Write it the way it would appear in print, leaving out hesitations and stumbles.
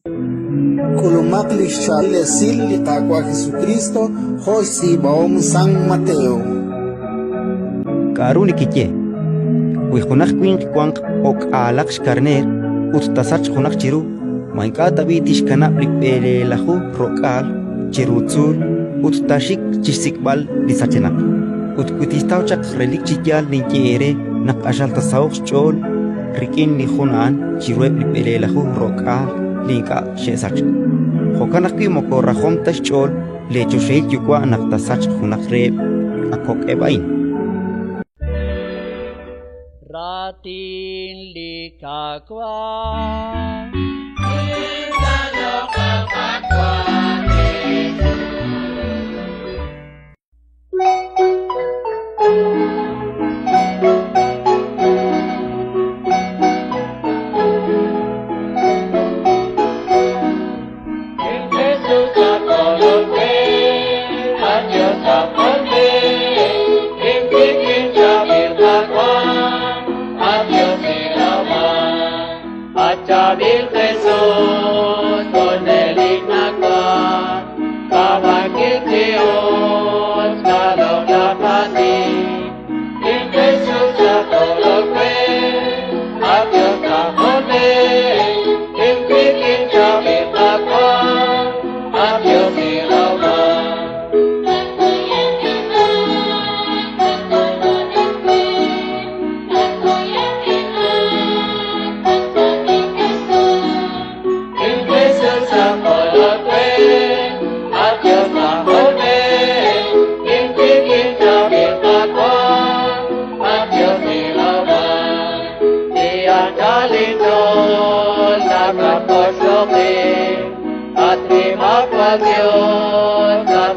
K'ulumaq li xchaab'il esil li Qaawa' Jesukriist jo' xtz'iib'ahom San Mateo. K'aru nekeye? Wi junaq winq wanq o'k'aalaq xkarneer ut taasachq junaq chiru, ma ink'a' tab'i' tixkanab' li b'eleelaju ro'k'aal chiru tzuul ut taaxik chi xsik'b'al li sachenaq? Ut wi tixtaw chaq, relik chi yaal ninye eere naq q'axal taasaho'q xch'ool rik'in li jun a'an chiruheb' li b'eleelaju ro'k'aal li ink'a' xe'sachk. Jo'kan ajwi' moko rajom ta xch'ool leechoxahil Yuwa' naq taasachq junaq reheb' a kok'eb' a'in. Raatin li Qaawa'. Chabil Jesus, junelik nawan, kawakil Dios, nalok lapati. In Jesus atolokwe, at Dios kakone, in pikin chabil kakwan, at Dios ilawan. In Jesus atolokwe, at Dios kakone, in pikin chabil kakwan, at Dios ilawan. Iyan chalito, nakaposyoki, at rimakwal Dios, at